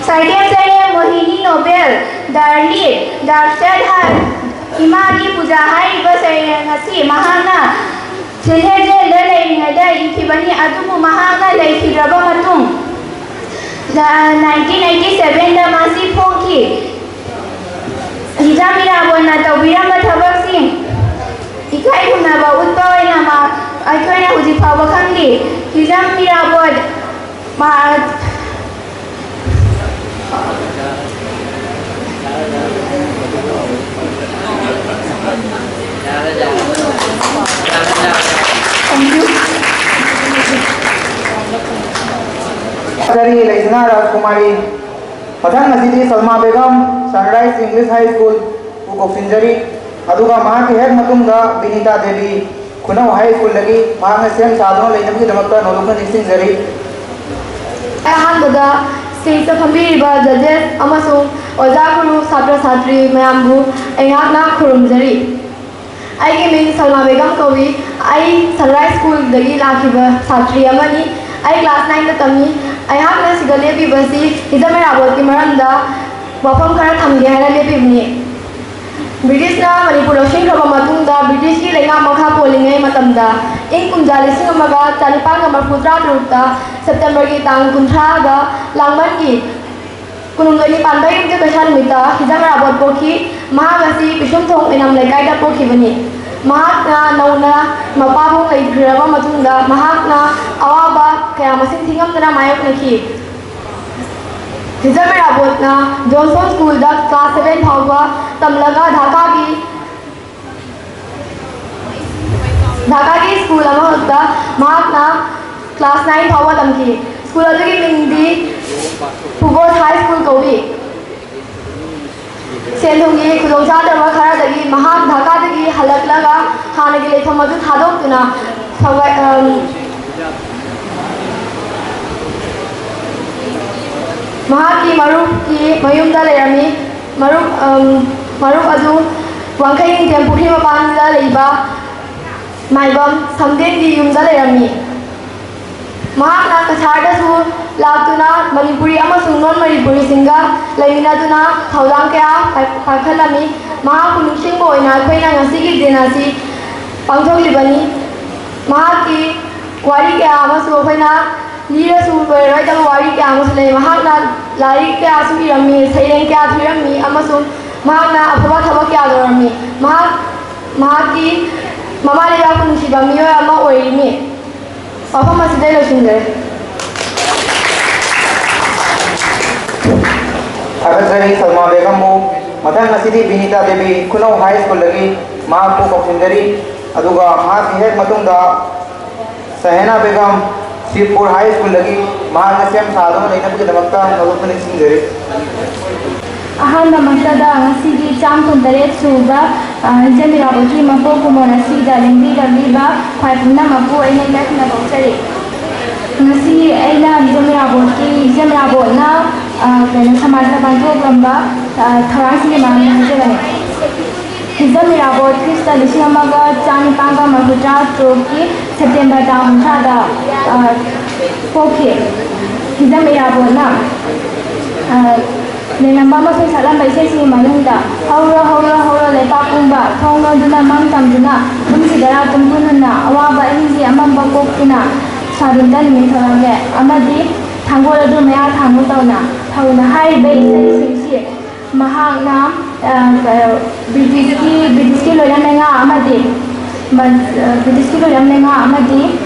ꯁꯥꯏꯗꯦꯝ ꯁꯩꯔꯦꯡ ꯃꯣꯍꯤꯅꯤ ꯅꯣꯕꯦꯜ, ꯗꯥꯔꯂꯤ, ꯗꯥꯛꯇꯔ ꯍꯥ-, ꯏꯃꯥꯒꯤ ꯄꯨꯖꯥ ꯍꯥꯏꯔꯤꯕ ꯁꯩꯔꯦꯡ ꯑꯁꯤ ꯃꯍꯥꯛꯅ ꯁꯤꯜꯍꯦ ꯖꯦꯜꯗ ꯂꯩꯔꯤꯉꯩꯗ ꯏꯈꯤꯕꯅꯤ, ꯑꯗꯨꯕꯨ ꯃꯍꯥꯛꯅ ꯂꯩꯈꯤꯗ꯭ꯔꯕ ꯃꯇꯨꯡ, ꯅꯥꯏꯟꯇꯤꯟ ꯑꯩꯠꯇꯤ ꯁꯚꯦꯟꯗ ꯃꯁꯤ ꯐꯣꯡꯈꯤ꯫ ꯍꯤꯖꯥꯝ ꯏꯔꯥꯕꯣꯠꯅ ꯇꯧꯕꯤꯔꯝꯕ ꯊꯕꯛꯁꯤꯡ ꯏꯀꯥꯏ ꯈꯨꯝꯅꯕ ꯎꯠꯄ ꯑꯣꯏꯅ ꯃꯥ-, ꯑꯩꯈꯣꯏꯅ ꯍꯧꯖꯤꯛ ꯐꯥꯎꯕ ꯈꯪꯂꯤ꯫ ꯍꯤꯖꯥꯝ ꯏꯔꯥꯕꯣꯠ ꯃꯥ-, ꯀꯔꯤ ꯂꯩꯁꯅꯥ ꯔꯥꯖꯀꯨꯃꯥꯔꯤ꯫ ꯃꯊꯪ ꯑꯁꯤꯗꯤ ꯁꯜꯃꯥ Begum, Sunrise English High School, ꯄꯨ ꯀꯧꯁꯤꯟꯖꯔꯤ꯫ ꯑꯗꯨꯒ ꯃꯍꯥꯛꯀꯤ ꯍꯦꯛ ꯃꯇꯨꯡꯗ ꯕꯤꯅꯤꯇꯥ ꯗꯦꯕꯤ, ꯈꯨꯅꯧ ꯍꯥꯏ ꯁ꯭ꯀꯨꯜꯗꯒꯤ꯫ ꯃꯍꯥꯛꯅ ꯁꯦꯝ ꯁꯥꯗꯨꯅ ꯂꯩꯅꯕꯒꯤꯗꯃꯛꯇ ꯅꯧꯂꯨꯛꯅ ꯅꯤꯡꯁꯤꯡꯖꯔꯤ꯫ ꯑꯍꯥꯟꯕꯗ stage ꯐꯝꯕꯤꯔꯤꯕ judges ꯑꯃꯁꯨꯡ ꯑꯣꯖꯥ, ꯒꯨꯔꯨ, ꯁꯥꯇ꯭ꯔ ꯁꯥꯇ꯭ꯔꯤ ꯃꯌꯥꯝꯕꯨ ꯑꯩꯍꯥꯛꯅ ꯈꯨꯔꯨꯝꯖꯔꯤ꯫ ꯑꯩꯒꯤ ꯃꯤꯡ ꯁꯜꯃꯥ ꯕꯦꯒꯝ ꯀꯧꯏ꯫ ꯑꯩ Sunrise Schoolꯗꯒꯤ ꯂꯥꯛꯈꯤꯕ ꯁꯥꯇ꯭ꯔꯤ ꯑꯃꯅꯤ꯫ ꯑꯩ class nineꯗ ꯇꯝꯃꯤ꯫ ꯑꯩꯍꯥꯛꯅ ꯁꯤꯗ ꯂꯦꯞꯄꯤꯕꯁꯤ ꯍꯤꯖꯝ ꯏꯔꯥꯕꯣꯠꯀꯤ ꯃꯔꯝꯗ ꯋꯥꯐꯝ ꯈꯔ ꯊꯝꯒꯦ ꯍꯥꯏꯅ ꯂꯦꯞꯄꯤꯕꯅꯤ꯫ ꯕ꯭ꯔꯤꯇꯤꯁꯅ ꯃꯅꯤꯄꯨꯔ ꯂꯧꯁꯤꯟꯈ꯭ꯔꯕ ꯃꯇꯨꯡꯗ, ꯕ꯭ꯔꯤꯇꯤꯁꯀꯤ ꯂꯩꯉꯥꯛ ꯃꯈꯥ ꯄꯣꯜꯂꯤꯉꯩ ꯃꯇꯝꯗ, ꯏꯪ ꯀꯨꯝꯖꯥ ꯂꯤꯁꯤꯡ ꯑꯃꯒ ꯆꯥꯅꯤꯄꯥꯟꯒ ꯃꯔꯐꯨ ꯇꯔꯥ ꯇꯔꯨꯛꯇ Septemberꯒꯤ ꯇꯥꯡ ꯀꯨꯟꯊ꯭ꯔꯥꯒ ꯂꯥꯡꯕꯟꯒꯤ ꯀꯨꯟꯍꯨꯝꯗꯣꯏꯅꯤ ꯄꯥꯟꯕ ꯌꯨꯝꯖꯀꯩꯁ ꯅꯨꯃꯤꯠꯇ ꯍꯤꯖꯝ ꯏꯔꯥꯕꯣꯠ ꯄꯣꯛꯈꯤ꯫ ꯃꯍꯥꯛ ꯑꯁꯤ ꯄꯤꯁꯨꯝꯊꯣꯡ ꯑꯣꯏꯅꯥꯝ ꯂꯩꯀꯥꯏꯗ ꯄꯣꯛꯈꯤꯕꯅꯤ꯫ ꯃꯍꯥꯛꯅ ꯅꯧꯅ ꯃꯄꯥꯕꯨꯡ ꯂꯩꯈ꯭ꯔꯕ ꯃꯇꯨꯡꯗ, ꯃꯍꯥꯛꯅ ꯑꯋꯥꯕ ꯀꯌꯥ ꯃꯁꯤꯡ ꯊꯤꯉꯝꯗꯅ ꯃꯥꯌꯣꯛꯅꯈꯤ꯫ ꯍꯤꯖꯝ ꯏꯔꯥꯕꯣꯠꯅ Johnson Schoolꯗ class seven ꯐꯥꯎꯕ ꯇꯝꯂꯒ ꯙꯥꯀꯥꯒꯤ, ꯙꯥꯀꯥꯒꯤ school ꯑꯃꯈꯛꯇ ꯃꯍꯥꯛꯅ class nine ꯐꯥꯎꯕ ꯇꯝꯈꯤ꯫ ꯁ꯭ꯀꯨꯜ ꯑꯗꯨꯒꯤ ꯃꯤꯡꯗꯤ ꯄꯨꯕꯣꯠ ꯍꯥꯏ ꯁ꯭ꯀꯨꯜ ꯀꯧꯏ꯫ ꯁꯦꯟ ꯊꯨꯝꯒꯤ ꯈꯨꯗꯣꯡꯆꯥꯗꯕ ꯈꯔꯗꯒꯤ ꯃꯍꯥꯛ ꯙꯥꯀꯥꯗꯒꯤ ꯍꯜꯂꯛꯂꯒ ꯍꯥꯟꯅꯒꯤ ꯂꯩꯐꯝ ꯑꯗꯨ ꯊꯥꯗꯣꯛꯇꯨꯅ ꯁꯧꯒꯥꯏ-, ꯑꯝ, ꯃꯍꯥꯛꯀꯤ ꯃꯔꯨꯞꯀꯤ ꯃꯌꯨꯝꯗ ꯂꯩꯔꯝꯃꯤ꯫ ꯃꯔꯨꯞ, ꯑꯝ, ꯃꯔꯨꯞ ꯑꯗꯨ ꯋꯥꯡꯈꯩ ꯅꯤꯡꯊꯦꯝ ꯄꯨꯈ꯭ꯔꯤ ꯃꯄꯥꯟꯗ ꯂꯩꯕ ꯃꯥꯏꯕꯝ ꯁꯝꯗꯦꯟꯒꯤ ꯌꯨꯝꯗ ꯂꯩꯔꯝꯃꯤ꯫ ꯃꯍꯥꯛꯅ ꯀꯁꯥꯔꯗꯁꯨ ꯂꯥꯛꯇꯨꯅ ꯃꯅꯤꯄꯨꯔꯤ ꯑꯃꯁꯨꯡ ꯅꯣꯟ ꯃꯅꯤꯄꯨꯔꯤꯁꯤꯡꯒ ꯂꯩꯃꯤꯟꯅꯗꯨꯅ ꯊꯧꯗꯥꯡ ꯀꯌꯥ ꯄꯥꯏ-, ꯄꯥꯏꯈꯠꯂꯝꯃꯤ꯫ ꯃꯍꯥꯛꯄꯨ ꯅꯤꯡꯁꯤꯡꯕ ꯑꯣꯏꯅ ꯑꯩꯈꯣꯏꯅ ꯉꯁꯤꯒꯤ ꯗꯤꯟ ꯑꯁꯤ ꯄꯥꯡꯊꯣꯛꯂꯤꯕꯅꯤ꯫ ꯃꯍꯥꯛꯀꯤ ꯋꯥꯔꯤ ꯀꯌꯥ ꯑꯃꯁꯨ ꯑꯩꯈꯣꯏꯅ ꯂꯤꯔꯁꯨ ꯂꯣꯏꯔꯔꯣꯏꯗꯕ ꯋꯥꯔꯤ ꯀꯌꯥ ꯑꯃꯁꯨ ꯂꯩ꯫ ꯃꯍꯥꯛꯅ ꯂꯥꯏꯔꯤꯛ ꯀꯌꯥꯁꯨ ꯏꯔꯝꯃꯤ, ꯁꯩꯔꯦꯡ ꯀꯌꯥꯁꯨ ꯏꯔꯝꯃꯤ ꯑꯃꯁꯨꯡ ꯃꯍꯥꯛꯅ ꯑꯐꯕ ꯊꯕꯛ ꯀꯌꯥ ꯇꯧꯔꯝꯃꯤ꯫ ꯃꯍꯥꯛ, ꯃꯍꯥꯛꯀꯤ ꯃꯃꯥ ꯂꯩꯕꯥꯛꯄꯨ ꯅꯨꯡꯁꯤꯕ ꯃꯤꯑꯣꯏ ꯑꯃ ꯑꯣꯏꯔꯤꯃꯤ꯫ ꯋꯥꯐꯝ ꯑꯁꯤꯗ ꯑꯩ ꯂꯣꯏꯁꯤꯟꯖꯔꯦ꯫ ꯊꯥꯒꯠꯆꯔꯤ ꯁꯜꯃꯥ ꯕꯦꯒꯝꯕꯨ꯫ ꯃꯊꯪ ꯑꯁꯤꯗꯤ ꯕꯤꯅꯤꯇꯥ ꯗꯦꯕꯤ, ꯈꯨꯅꯧ ꯍꯥꯏ ꯁ꯭ꯀꯨꯜꯗꯒꯤ ꯃꯍꯥꯛꯄꯨ ꯀꯧꯁꯤꯟꯖꯔꯤ꯫ ꯑꯗꯨꯒ ꯃꯍꯥꯛꯀꯤ ꯍꯦꯛ ꯃꯇꯨꯡꯗ ꯁꯍꯦꯅꯥ ꯕꯦꯒꯝ, ꯁꯤꯕꯄꯨꯔ ꯍꯥꯏ ꯁ꯭ꯀꯨꯜꯗꯒꯤ ꯃꯍꯥꯛꯅ ꯁꯦꯝ ꯁꯥꯗꯨꯅ ꯂꯩꯅꯕꯒꯤꯗꯃꯛꯇ ꯃꯕꯨꯛ ꯄꯨꯛꯅꯤꯡ ꯁꯤꯡꯖꯔꯤ꯫ ꯑꯍꯥꯟꯕꯃꯛꯇꯗ ꯉꯁꯤꯒꯤ ꯆꯥꯝ ꯀꯨꯟꯇꯔꯦꯠ ꯁꯨꯕ, ꯑ, ꯍꯤꯖꯝ ꯏꯔꯥꯕꯣꯠꯀꯤ ꯃꯄꯣꯛ ꯀꯨꯝꯑꯣꯟ ꯑꯁꯤꯗ ꯂꯦꯡꯕꯤꯔꯛꯂꯤꯕ ꯈ꯭ꯋꯥꯏ ꯄꯨꯝꯅꯃꯛꯄꯨ ꯑꯩꯅ ꯏꯀꯥꯏ ꯈꯨꯝꯅꯕ ꯐꯥꯎꯖꯔꯤ꯫ ꯉꯁꯤ ꯑꯩꯅ ꯍꯤꯖꯝ ꯏꯔꯥꯕꯣꯠꯀꯤ, ꯍꯤꯖꯝ ꯏꯔꯥꯕꯣꯠꯅ, ꯑ, ꯀꯩꯅꯣ, ꯁꯃꯥꯖꯇ ꯄꯥꯡꯊꯣꯛꯂꯝꯕ, ꯑ, ꯊꯧꯔꯥꯡꯁꯤꯡꯒꯤ ꯃꯔꯝꯗ ꯍꯥꯏꯖꯕꯅꯤ꯫ ꯍꯤꯖꯝ ꯏꯔꯥꯕꯣꯠ ꯈ꯭ꯔꯤꯁꯇ ꯂꯤꯁꯤꯡ ꯑꯃꯒ ꯆꯥꯅꯤꯄꯥꯟꯒ ꯃꯔꯤꯐꯨꯇꯔꯥ ꯇꯔꯨꯛꯀꯤ ꯁꯦꯞꯇꯦꯝꯕꯔ ꯇꯥꯡ ꯀꯨꯟꯊ꯭ꯔꯥꯗ, ꯑ, ꯄꯣꯛꯈꯤ꯫ ꯍꯤꯖꯝ ꯏꯔꯥꯕꯣꯠꯅ, ꯑ, ꯂꯦꯡꯂꯝꯕ ꯑꯃꯁꯨꯡ ꯁꯛꯂꯝꯕ ꯏꯁꯩꯁꯤꯡꯒꯤ ꯃꯅꯨꯡꯗ "ꯍꯧꯔꯣ, ꯍꯧꯔꯣ, ꯍꯧꯔꯣ, ꯂꯩꯄꯥꯛ ꯄꯨꯝꯕ, ꯊꯣꯡ ꯂꯣꯟꯗꯨꯅ ꯃꯪ ꯇꯝꯗꯨꯅ, ꯄꯨꯝꯁꯤꯗꯔꯥ ꯄꯨꯝ ꯄꯨꯝꯅ, ꯑꯋꯥꯕ ꯑꯍꯤꯡꯒꯤ ꯑꯃꯝꯕ ꯀꯣꯛꯇꯨꯅ, ꯁ꯭ꯋꯥꯗꯨꯝꯇ ꯅꯨꯃꯤꯠ ꯊꯣꯛꯂꯛꯂꯦ" ꯑꯃꯗꯤ "ꯊꯥꯡꯒꯣꯜ ꯑꯗꯨ ꯃꯌꯥ ꯊꯥꯡꯉꯨ ꯇꯧꯅ" ꯊꯧꯅ ꯍꯥꯏꯔꯤꯕ ꯏꯁꯩꯁꯤꯡꯁꯤ ꯃꯍꯥꯛꯅ, ꯑ, ꯕ꯭ꯔꯤꯇꯤꯁꯀꯤ, ꯕ꯭ꯔꯤꯇꯤꯁꯀꯤ ꯂꯣꯏꯅ ꯂꯩꯉꯥꯛ ꯑꯃꯗꯤ ꯃ-, ꯑ, ꯕ꯭ꯔꯤꯇꯤꯁꯀꯤ ꯂꯣꯏꯅ ꯂꯩꯉꯥꯛ ꯑꯃꯗꯤ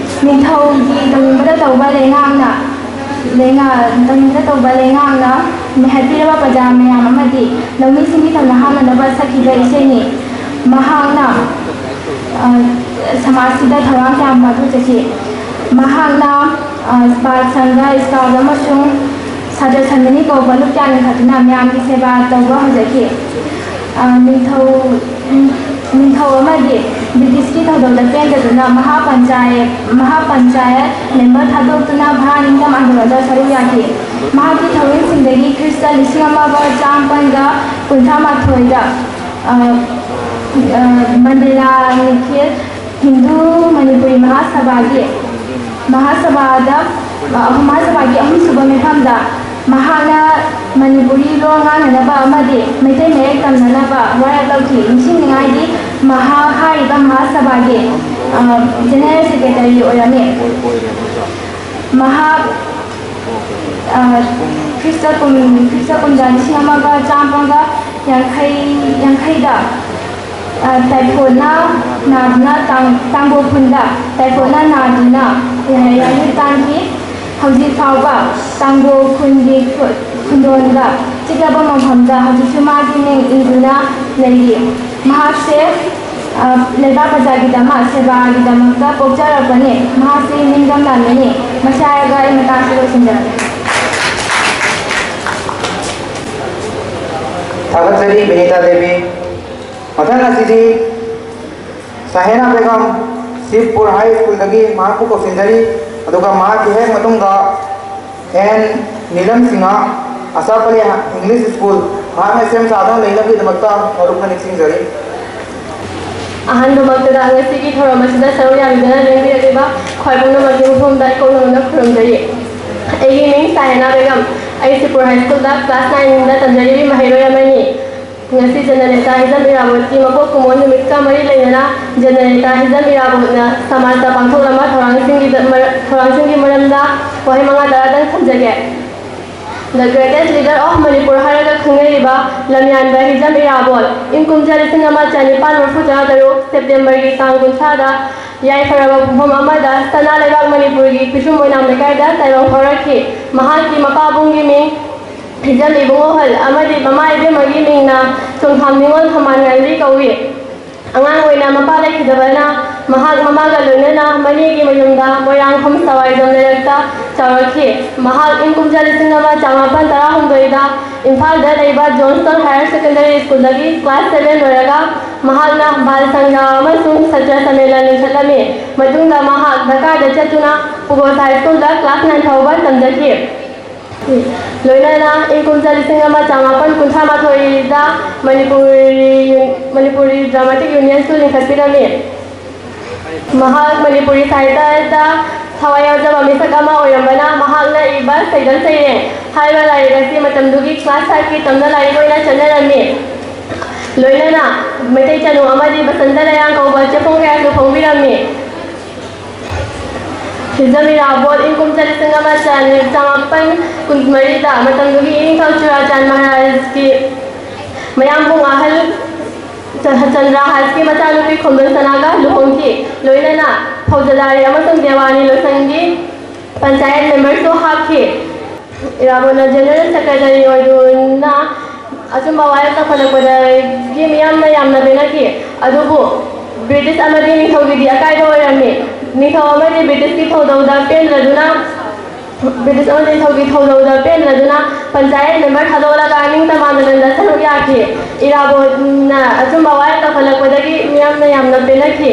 ꯅꯤꯡꯊꯧꯒꯤ ꯇꯧꯅꯤꯡꯕꯗ ꯇꯧꯕ ꯂꯩꯉꯥꯛꯅ, ꯂꯩꯉꯥꯛ, ꯇꯧꯅꯤꯡꯕꯗ ꯇꯧꯕ ꯂꯩꯉꯥꯛꯅ ꯃꯤꯍꯠꯄꯤꯔꯕ ꯄ꯭ꯔꯖꯥ ꯃꯌꯥꯝ ꯑꯃꯗꯤ ꯂꯧꯃꯤꯁꯤꯡꯒꯤ ꯊꯧꯅꯥ ꯍꯥꯞꯅꯅꯕ ꯁꯛꯈꯤꯕ ꯏꯁꯩꯅꯤ꯫ ꯃꯍꯥꯛꯅ, ꯑ, ꯁꯃꯥꯖꯁꯤꯗ ꯊꯧꯔꯥꯡ ꯀꯌꯥ ꯄꯥꯡꯊꯣꯛꯆꯈꯤ꯫ ꯃꯍꯥꯛꯅ, ꯑ, ꯁ꯭ꯄꯥꯔꯛ ꯁꯪꯒ, ꯁ꯭ꯀꯥꯎꯠ ꯑꯃꯁꯨꯡ ꯁꯥꯇ꯭ꯔ ꯁꯪꯒꯅꯤ ꯀꯧꯕ ꯂꯨꯞ ꯀꯌꯥ ꯂꯤꯡꯈꯠꯇꯨꯅ ꯃꯤꯌꯥꯝꯒꯤ ꯁꯦꯕꯥ ꯇꯧꯕ ꯍꯧꯖꯈꯤ꯫ ꯑ, ꯅꯤꯡꯊꯧ, ꯅꯤꯡꯊꯧ ꯑꯃꯗꯤ ꯕ꯭ꯔꯤꯇꯤꯁꯀꯤ ꯊꯧꯗꯣꯛꯇ ꯄꯦꯟꯗꯗꯨꯅ ꯃꯍꯥ ꯄꯟꯆꯥꯌꯠ, ꯃꯍꯥ ꯄꯟꯆꯥꯌꯠ ꯃꯦꯝꯕꯔ ꯊꯥꯗꯣꯛꯇꯨꯅ ꯚꯥꯔꯠ ꯅꯤꯡꯇꯝ ꯑꯟꯗꯣꯂꯟꯗ ꯁꯔꯨꯛ ꯌꯥꯈꯤ꯫ ꯃꯍꯥꯛꯀꯤ ꯊꯧꯔꯝꯁꯤꯡꯗꯒꯤ ꯈ꯭ꯔꯤꯁꯇ ꯂꯤꯁꯤꯡ ꯑꯃꯒ ꯆꯥꯃꯥꯄꯟꯒ ꯀꯨꯟꯊ꯭ꯔꯥ ꯃꯥꯊꯣꯏꯗ, ꯑ, ꯑ, ꯃꯟꯗꯦꯂꯥ ꯅꯤꯈꯤꯜ ꯍꯤꯟꯗꯨ ꯃꯅꯤꯄꯨꯔꯤ ꯃꯍꯥꯁꯚꯥꯒꯤ, ꯃꯍꯥꯁꯚꯥꯗ, ꯑ, ꯃꯍꯥꯁꯚꯥꯒꯤ ꯑꯍꯨꯝꯁꯨꯕ ꯃꯤꯐꯝꯗ ꯃꯍꯥꯛꯅ ꯃꯅꯤꯄꯨꯔꯤ ꯂꯣꯟ ꯉꯥꯡꯅꯅꯕ ꯑꯃꯗꯤ ꯃꯩꯇꯩ ꯃꯌꯦꯛ ꯇꯝꯅꯅꯕ ꯋꯥꯔꯦꯞ ꯂꯧꯈꯤ꯫ ꯅꯤꯡꯁꯤꯡꯅꯤꯡꯉꯥꯏꯗꯤ ꯃꯍꯥꯛ ꯍꯥꯏꯔꯤꯕ ꯃꯍꯥꯁꯚꯥꯒꯤ, ꯑ, ꯖꯦꯅꯔꯦꯜ ꯁꯦꯀ꯭ꯔꯦꯇꯔꯤ ꯑꯣꯏꯔꯝꯃꯤ꯫ ꯃꯍꯥꯛ, ꯑ, ꯈ꯭ꯔꯤꯁꯇ ꯀꯨꯝ-, ꯈ꯭ꯔꯤꯁꯇ ꯀꯨꯝꯖꯥ ꯂꯤꯁꯤꯡ ꯑꯃꯒ ꯆꯥꯝꯃꯒ ꯌꯥꯡꯈꯩ, ꯌꯥꯡꯈꯩꯗ, ꯑ, ꯇꯥꯏꯐꯣꯠꯅ ꯅꯥꯗꯨꯅ ꯇꯥꯡ-, ꯇꯥꯡꯒꯣꯜ ꯈꯨꯟꯗ ꯇꯥꯏꯐꯣꯠꯅ ꯅꯥꯗꯨꯅ ꯌꯥ-, ꯌꯥꯏꯅ ꯇꯥꯟꯈꯤ꯫ ꯍꯧꯖꯤꯛ ꯐꯥꯎꯕ ꯇꯥꯡꯒꯣꯜ ꯈꯨꯟꯒꯤ ꯈꯨ-, ꯈꯨꯟꯗꯣꯟꯗ ꯆꯤꯛꯂꯕ ꯃꯐꯝꯗ ꯍꯧꯖꯤꯛꯁꯨ ꯃꯥꯒꯤ ꯃꯤꯡ ꯏꯟꯗꯨꯅ ꯂꯩꯔꯤ꯫ ꯃꯍꯥꯛꯁꯦ, ꯑ, ꯂꯩꯕꯥꯛ ꯄ꯭ꯔꯖꯥꯒꯤꯗꯃꯛ ꯁꯦꯕꯥꯒꯤꯗꯃꯛꯇ ꯄꯣꯛꯆꯔꯛꯄꯅꯤ꯫ ꯃꯍꯥꯛꯁꯦ ꯅꯤꯡꯗꯝ ꯂꯥꯟꯃꯤꯅꯤ꯫ ꯃꯁꯤ ꯍꯥꯏꯔꯒ ꯑꯩ ꯃꯇꯥꯡꯁꯤ ꯂꯣꯏꯁꯤꯟꯖꯔꯒꯦ꯫ ꯊꯥꯒꯠꯆꯔꯤ ꯕꯤꯅꯤꯇꯥ ꯗꯦꯕꯤ꯫ ꯃꯊꯪ ꯑꯁꯤꯗꯤ ꯁꯍꯦꯅꯥ ꯕꯦꯒꯝ, ꯁꯤꯕꯄꯨꯔ ꯍꯥꯏ ꯁ꯭ꯀꯨꯜꯗꯒꯤ ꯃꯍꯥꯛꯄꯨ ꯀꯧꯁꯤꯟꯖꯔꯤ꯫ ꯑꯗꯨꯒ ꯃꯍꯥꯛꯀꯤ ꯍꯦꯛ ꯃꯇꯨꯡꯗ ꯑꯦꯟ ꯅꯤꯂꯝ ꯁꯤꯡꯍ, ꯑꯆꯥꯄꯂꯤ ꯏꯪꯂꯤꯁ ꯁ꯭ꯀꯨꯜ, ꯃꯍꯥꯛꯅ ꯁꯦꯝ ꯁꯥꯗꯨꯅ ꯂꯩꯅꯕꯒꯤꯗꯃꯛꯇ ꯃꯔꯨꯞꯅ ꯅꯤꯡꯁꯤꯡꯖꯔꯤ꯫ ꯑꯍꯥꯟꯕꯃꯛꯇꯗ ꯉꯁꯤꯒꯤ ꯊꯧꯔꯝ ꯑꯁꯤꯗ ꯁꯔꯨꯛ ꯌꯥꯕꯤꯗꯨꯅ ꯂꯦꯡꯕꯤꯔꯛꯂꯤꯕ ꯈ꯭ꯋꯥꯏ ꯄꯨꯝꯅꯃꯛꯀꯤ ꯃꯐꯝꯗ ꯏꯀꯣꯛ ꯅꯧꯅ ꯈꯨꯔꯨꯝꯖꯔꯤ꯫ ꯑꯩꯒꯤ ꯃꯤꯡ ꯁꯍꯦꯅꯥ ꯕꯦꯒꯝ꯫ ꯑꯩ ꯁꯤꯕꯄꯨꯔ ꯍꯥꯏ ꯁ꯭ꯀꯨꯜꯗ ꯀ꯭ꯂꯥꯁ ꯅꯥꯏꯟꯗ ꯇꯝꯖꯔꯤꯕꯤ ꯃꯍꯩꯔꯣꯏ ꯑꯃꯅꯤ꯫ ꯉꯁꯤ ꯖꯅꯅꯦꯇꯥ ꯍꯤꯖꯝ ꯏꯔꯥꯕꯣꯠꯀꯤ ꯃꯄꯣꯛ ꯀꯨꯝꯑꯣꯟ ꯅꯨꯃꯤꯠꯀ ꯃꯔꯤ ꯂꯩꯅꯅ ꯖꯅꯅꯦꯇꯥ ꯍꯤꯖꯝ ꯏꯔꯥꯕꯣꯠꯅ ꯁꯃꯥꯖꯇ ꯄꯥꯡꯊꯣꯛꯂꯝꯕ ꯊꯧꯔꯥꯡꯁꯤꯡꯒꯤ ꯃꯔ-, ꯊꯧꯔꯥꯡꯁꯤꯡꯒꯤ ꯃꯔꯝꯗ ꯋꯥꯍꯩ ꯃꯉꯥ ꯇꯔꯥꯗꯪ ꯊꯝꯖꯒꯦ꯫ The greatest leader of Manipur ꯍꯥꯏꯔꯒ ꯈꯪꯅꯔꯤꯕ ꯂꯝꯌꯥꯟꯕ ꯍꯤꯖꯝ ꯏꯔꯥꯕꯣꯠ ꯏꯪ ꯀꯨꯝꯖꯥ ꯂꯤꯁꯤꯡ ꯑꯃ ꯆꯅꯤꯄꯥꯟ ꯃꯔꯤꯐꯨ ꯇꯔꯥ ꯇꯔꯨꯛ ꯁꯦꯞꯇꯦꯝꯕꯔꯒꯤ ꯇꯥꯡ ꯀꯨꯟꯊ꯭ꯔꯥꯗ ꯌꯥꯏꯐꯔꯕ ꯄꯨꯡꯐꯝ ꯑꯃꯗ ꯁꯅꯥ ꯂꯩꯕꯥꯛ ꯃꯅꯤꯄꯨꯔꯒꯤ ꯄꯤꯁꯨꯝ ꯑꯣꯏꯅꯥꯝ ꯂꯩꯀꯥꯏꯗ ꯇꯥꯏꯕꯪ ꯐꯥꯎꯔꯛꯈꯤ꯫ ꯃꯍꯥꯛꯀꯤ ꯃꯄꯥꯕꯨꯡꯒꯤ ꯃꯤꯡ ꯍꯤꯖꯝ ꯏꯕꯨꯡꯉꯣ ꯍꯜ ꯑꯃꯗꯤ ꯃꯃꯥ ꯏꯕꯦꯝꯃꯒꯤ ꯃꯤꯡꯅ ꯆꯣꯡꯊꯥꯝ ꯅꯤꯉꯣꯜ ꯈꯝꯕꯥꯟ ꯉꯥꯟꯕꯤ ꯀꯧꯏ꯫ ꯑꯉꯥꯡ ꯑꯣꯏꯅ ꯃꯄꯥ ꯂꯩꯈꯤꯗꯕꯅ ꯃꯍꯥꯛ ꯃꯃꯥꯒ ꯂꯣꯏꯅꯅ ꯃꯅꯦꯒꯤ ꯃꯌꯨꯝꯗ ꯃꯣꯏꯔꯥꯡꯈꯣꯝ ꯁꯋꯥꯏꯗꯣꯝ ꯂꯩꯔꯛꯇ ꯆꯥꯎꯔꯛꯈꯤ꯫ ꯃꯍꯥꯛ ꯏꯪ ꯀꯨꯝꯖꯥ ꯂꯤꯁꯤꯡ ꯑꯃ ꯆꯥꯃꯥꯄꯟ ꯇꯔꯥꯍꯨꯝꯗꯣꯏꯗ ꯏꯝꯐꯥꯜꯗ ꯂꯩꯕ ꯖꯣꯟꯁꯇꯣꯟ ꯍꯥꯌꯔ ꯁꯦꯀꯦꯟꯗꯔꯤ ꯁ꯭ꯀꯨꯜꯗꯒꯤ ꯀ꯭ꯂꯥꯁ ꯁꯚꯦꯟ ꯂꯣꯏꯔꯒ ꯃꯍꯥꯛꯅ ꯕꯥꯜ ꯁꯪꯒ꯭ꯔꯥꯝ ꯑꯃꯁꯨꯡ ꯁꯇ꯭ꯔ ꯁꯝꯃꯦꯂꯟ ꯂꯤꯡꯈꯠꯂꯝꯃꯤ꯫ ꯃꯇꯨꯡꯗ ꯃꯍꯥꯛ ꯗꯔꯀꯥꯔꯗ ꯆꯠꯇꯨꯅ ꯄꯨꯒꯣꯁ ꯍꯥꯏ ꯁ꯭ꯀꯨꯜꯗ ꯀ꯭ꯂꯥꯁ ꯅꯥꯏꯟ ꯐꯥꯎꯕ ꯇꯝꯖꯈꯤ꯫ ꯂꯣꯏꯅꯅ ꯏꯪ ꯀꯨꯝꯖꯥ ꯂꯤꯁꯤꯡ ꯑꯃ ꯆꯥꯃꯥꯄꯟ ꯀꯨꯟꯊ꯭ꯔꯥ ꯃꯥꯊꯣꯏꯗ ꯃꯅꯤꯄꯨꯔꯤ ꯃꯅꯤꯄꯨꯔꯤ ꯗ꯭ꯔꯥꯃꯥꯇꯤꯛ ꯌꯨꯅꯤꯌꯟꯁꯨ ꯂꯤꯡꯈꯠꯄꯤꯔꯝꯃꯤ꯫ ꯃꯍꯥꯛ ꯃꯅꯤꯄꯨꯔꯤ ꯁꯥꯍꯤꯇ꯭ꯌꯗ ꯊꯋꯥꯏ ꯌꯥꯎꯖꯕ ꯃꯤꯁꯛ ꯑꯃ ꯑꯣꯏꯔꯝꯕꯅ ꯃꯍꯥꯛꯅ ꯏꯕ ꯁꯩꯗꯝ ꯁꯩꯔꯦꯡ ꯍꯥꯏꯕ ꯂꯥꯏꯔꯤꯛ ꯑꯁꯤ ꯃꯇꯝꯗꯨꯒꯤ ꯀ꯭ꯂꯥꯁ ꯐꯥꯏꯚꯀꯤ ꯇꯝꯅ ꯂꯥꯏꯔꯤꯛ ꯑꯣꯏꯅ ꯆꯠꯅꯔꯝꯃꯤ꯫ ꯂꯣꯏꯅꯅ ꯃꯩꯇꯩ ꯆꯅꯨ ꯑꯃꯗꯤ ꯕꯁꯟꯇ ꯂꯩꯔꯥꯡ ꯀꯧꯕ ꯆꯦꯐꯣꯡ ꯀꯌꯥꯁꯨ ꯐꯣꯡꯕꯤꯔꯝꯃꯤ꯫ ꯍꯤꯖꯝ ꯏꯔꯥꯕꯣꯠ ꯏꯪ ꯀꯨꯝꯖꯥ ꯂꯤꯁꯤꯡ ꯑꯃ ꯆꯥꯃꯥꯄꯟ ꯀꯨꯟꯃꯔꯤꯗ ꯃꯇꯝꯗꯨꯒꯤ ꯏꯅꯤꯡꯊꯧ ꯆꯨꯔꯥꯆꯥꯟ ꯃꯍꯥꯔꯥꯖꯀꯤ ꯃꯌꯥꯝꯕꯨꯡ ꯑꯍꯜ ꯆ-, ꯆꯟꯗ꯭ꯔꯍꯥꯁꯀꯤ ꯃꯆꯥꯅꯨꯄꯤ ꯈꯣꯝꯗꯣꯟ ꯁꯅꯥꯒ ꯂꯨꯍꯣꯡꯈꯤ꯫ ꯂꯣꯏꯅꯅ ꯐꯧꯖꯗꯥꯔꯤ ꯑꯃꯁꯨꯡ ꯗꯦꯋꯥꯅꯤ ꯂꯣꯏꯁꯪꯒꯤ ꯄꯟꯆꯥꯌꯠ ꯃꯦꯝꯕꯔꯁꯨ ꯍꯥꯞꯈꯤ꯫ ꯏꯔꯥꯕꯣꯠꯅ ꯖꯦꯅꯔꯦꯜ ꯁꯦꯀ꯭ꯔꯦꯇꯔꯤ ꯑꯣꯏꯗꯨꯅ ꯑꯆꯨꯝꯕ ꯋꯥꯔꯦꯞ ꯂꯧꯈꯠꯂꯛꯄꯗꯒꯤ ꯃꯤꯌꯥꯝꯅ ꯌꯥꯝꯅ ꯄꯦꯟꯅꯈꯤ꯫ ꯑꯗꯨꯕꯨ ꯕ꯭ꯔꯤꯇꯤꯁ ꯑꯃꯗꯤ ꯅꯤꯡꯊꯧꯒꯤꯗꯤ ꯑꯀꯥꯏꯕ ꯑꯣꯏꯔꯝꯃꯤ꯫ ꯅꯤꯡꯊꯧ ꯑꯃꯗꯤ ꯕ꯭ꯔꯤꯇꯤꯁꯀꯤ ꯊꯧꯗꯧꯗ ꯄꯦꯟꯗ꯭ꯔꯗꯨꯅ, ꯕ꯭ꯔꯤꯇꯤꯁ ꯑꯃꯗꯤ ꯅꯤꯡꯊꯧꯒꯤ ꯊꯧꯗꯧꯗ ꯄꯦꯟꯗ꯭ꯔꯗꯨꯅ ꯄꯟꯆꯥꯌꯠ ꯃꯦꯝꯕꯔ ꯊꯥꯗꯣꯛꯂꯒ ꯅꯤꯡꯇꯝ ꯃꯥꯟꯅꯗꯅ ꯁꯔꯨꯛ ꯌꯥꯈꯤ꯫ ꯏꯔꯥꯕꯣꯠꯅ ꯑꯆꯨꯝꯕ ꯋꯥꯔꯦꯞ ꯂꯧꯈꯠꯂꯛꯄꯗꯒꯤ ꯃꯤꯌꯥꯝꯅ ꯌꯥꯝꯅ ꯄꯦꯟꯅꯈꯤ꯫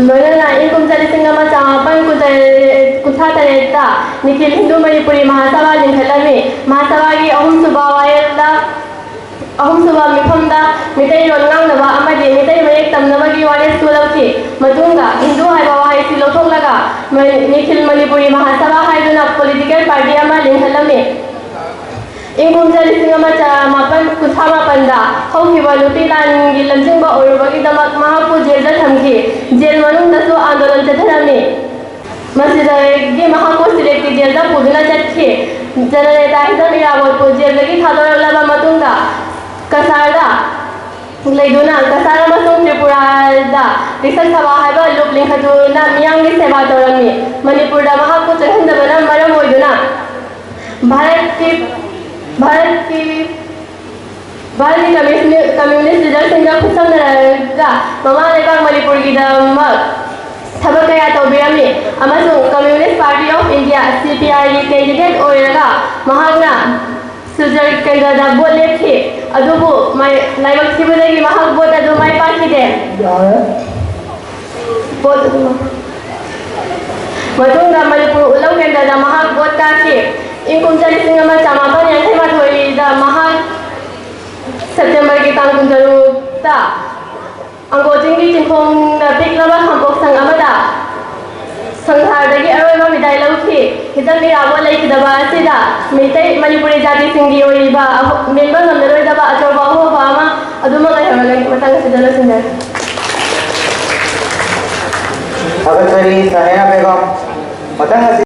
ꯂꯣꯏꯅꯅ ꯏꯪ ꯀꯨꯝꯖꯥ ꯂꯤꯁꯤꯡ ꯑꯃ ꯆꯥꯃꯥꯄꯟ ꯀꯨꯟꯇꯔꯦꯠ, ꯀꯨꯟꯊ꯭ꯔꯥ ꯇꯔꯦꯠꯇ ꯅꯤꯈꯤꯜ ꯍꯤꯟꯗꯨ ꯃꯅꯤꯄꯨꯔꯤ ꯃꯍꯥꯁꯚꯥ ꯂꯤꯡꯈꯠꯂꯝꯃꯤ꯫ ꯃꯍꯥꯁꯚꯥꯒꯤ ꯑꯍꯨꯝꯁꯨꯕ ꯋꯥꯌꯦꯜꯗ, ꯑꯍꯨꯝꯁꯨꯕ ꯃꯤꯐꯝꯗ ꯃꯤꯇꯩꯂꯣꯟ ꯉꯥꯡꯅꯕ ꯑꯃꯗꯤ ꯃꯤꯇꯩ ꯃꯌꯦꯛ ꯇꯝꯅꯕꯒꯤ ꯋꯥꯔꯦꯞꯁꯨ ꯂꯧꯈꯤ꯫ ꯃꯇꯨꯡꯗ ꯍꯤꯟꯗꯨ ꯍꯥꯏꯕ ꯋꯥꯍꯩꯁꯤ ꯂꯧꯊꯣꯛꯂꯒ ꯃ-, ꯅꯤꯈꯤꯜ ꯃꯅꯤꯄꯨꯔꯤ ꯃꯍꯥꯁꯚꯥ ꯍꯥꯏꯗꯨꯅ ꯄꯣꯂꯤꯇꯤꯀꯦꯜ ꯄꯥꯔꯇꯤ ꯑꯃ ꯂꯤꯡꯈꯠꯂꯝꯃꯤ꯫ ꯏꯪ ꯀꯨꯝꯖꯥ ꯂꯤꯁꯤꯡ ꯑꯃ ꯆꯥꯃꯥꯄꯟ ꯀꯨꯟꯊ꯭ꯔꯥ ꯃꯥꯄꯟꯗ ꯍꯧꯈꯤꯕ ꯅꯨꯄꯤ ꯂꯥꯟꯒꯤ ꯂꯝꯖꯤꯡꯕ ꯑꯣꯏꯔꯨꯕꯒꯤꯗꯃꯛ ꯃꯍꯥꯛꯄꯨ ꯖꯦꯜꯗ ꯊꯝꯈꯤ꯫ ꯖꯦꯜ ꯃꯅꯨꯡꯗꯁꯨ ꯑꯥꯟꯗꯣꯂꯟ ꯆꯠꯊꯔꯝꯃꯤ꯫ ꯃꯁꯤꯗꯒꯤ ꯃꯍꯥꯛꯄꯨ ꯁꯤꯂꯦꯠꯀꯤ ꯖꯦꯜꯗ ꯄꯨꯗꯨꯅ ꯆꯠꯈꯤ꯫ ꯖꯅꯅꯦꯇꯥ ꯍꯤꯖꯝ ꯏꯔꯥꯕꯣꯠꯄꯨ ꯖꯦꯜꯗꯒꯤ ꯊꯥꯗꯣꯔꯛꯂꯕ ꯃꯇꯨꯡꯗ ꯀꯁꯥꯔꯗ ꯂꯩꯗꯨꯅ ꯀꯁꯥꯔ ꯑꯃꯁꯨꯡ ꯇ꯭ꯔꯤꯄꯨꯔꯥꯗ ꯔꯤꯁꯛ ꯁꯚꯥ ꯍꯥꯏꯕ ꯂꯨꯞ ꯂꯤꯡꯈꯠꯇꯨꯅ ꯃꯤꯌꯥꯝꯒꯤ ꯁꯦꯕꯥ ꯇꯧꯔꯝꯃꯤ꯫ ꯃꯅꯤꯄꯨꯔꯗ ꯃꯍꯥꯛꯄꯨ ꯆꯪꯍꯟꯗꯕꯅ ꯃꯔꯝ ꯑꯣꯏꯗꯨꯅ ꯚꯥꯔꯠꯀꯤ, ꯚꯥꯔꯠꯀꯤ ꯚꯥꯔꯠꯀꯤ ꯀꯝꯃ꯭ꯌꯨꯅꯤꯁ ꯀꯝꯃ꯭ꯌꯨꯅꯤꯁ ꯂꯤꯗꯔꯁꯤꯡꯒ ꯈꯨꯠꯁꯝꯅꯔꯒ ꯃꯃꯥ ꯂꯩꯕꯥꯛ ꯃꯅꯤꯄꯨꯔꯒꯤꯗꯃꯛ ꯊꯕꯛ ꯀꯌꯥ ꯇꯧꯕꯤꯔꯝꯃꯤ ꯑꯃꯁꯨꯡ Communist Party of India, C P I ꯒꯤ candidate ꯑꯣꯏꯔꯒ ꯃꯍꯥꯛꯅ ꯁꯨꯔꯖꯀꯟꯗꯗ ꯚꯣꯠ ꯂꯦꯞꯈꯤ꯫ ꯑꯗꯨꯕꯨ ꯃꯥꯏ ꯂꯥꯏꯕꯛ ꯊꯤꯕꯗꯒꯤ ꯃꯍꯥꯛ ꯚꯣꯠ ꯑꯗꯨ ꯃꯥꯏ ꯄꯥꯛꯈꯤꯗꯦ꯫ ꯃꯇꯨꯡꯗ ꯃꯅꯤꯄꯨꯔ ꯎꯂꯧ ꯀꯦꯟꯗ꯭ꯔꯗ ꯃꯍꯥꯛ ꯚꯣꯠ ꯀꯥꯈꯤ꯫ ꯏꯪ ꯀꯨꯝꯖꯥ ꯂꯤꯁꯤꯡ ꯑꯃ ꯆꯃꯥꯄꯟ ꯌꯥꯡꯈꯩ ꯃꯥꯊꯣꯏꯗ ꯃꯍꯥꯛ ꯁꯦꯞꯇꯦꯝꯕꯔꯒꯤ ꯇꯥꯡ ꯀꯨꯟꯇꯔꯨꯛꯇ ꯑꯪꯒꯣ ꯆꯤꯡꯒꯤ ꯆꯤꯡꯈꯣꯡꯗ ꯄꯤꯛꯂꯕ ꯈꯥꯡꯄꯣꯛꯁꯪ ꯑꯃꯗ ꯁꯪꯁꯥꯔꯗꯒꯤ ꯑꯔꯣꯏꯕ ꯕꯤꯗꯥꯏ ꯂꯧꯈꯤ꯫ ꯍꯤꯖꯝ ꯏꯔꯥꯕꯣꯠ ꯂꯩꯈꯤꯗꯕ ꯑꯁꯤꯗ ꯃꯤꯇꯩ ꯃꯅꯤꯄꯨꯔꯤ ꯖꯥꯇꯤꯁꯤꯡꯒꯤ ꯑꯣꯏꯔꯤꯕ ꯑꯍꯣ-, ꯃꯦꯟꯕ ꯉꯝꯂꯔꯣꯏꯗꯕ ꯑꯆꯧꯕ ꯑꯍꯣꯕ ꯑꯃ ꯑꯗꯨꯃꯛ ꯂꯩꯍꯧꯔꯒꯅꯤ꯫ ꯃꯇꯥꯡ ꯑꯁꯤꯗ ꯂꯣꯏꯁꯤꯟꯖꯔꯦ꯫ ꯊꯥꯒꯠꯆꯔꯤ ꯁꯍꯦꯅꯥ ꯕꯦꯒꯝ꯫ ꯃꯊꯪ ꯑꯁꯤ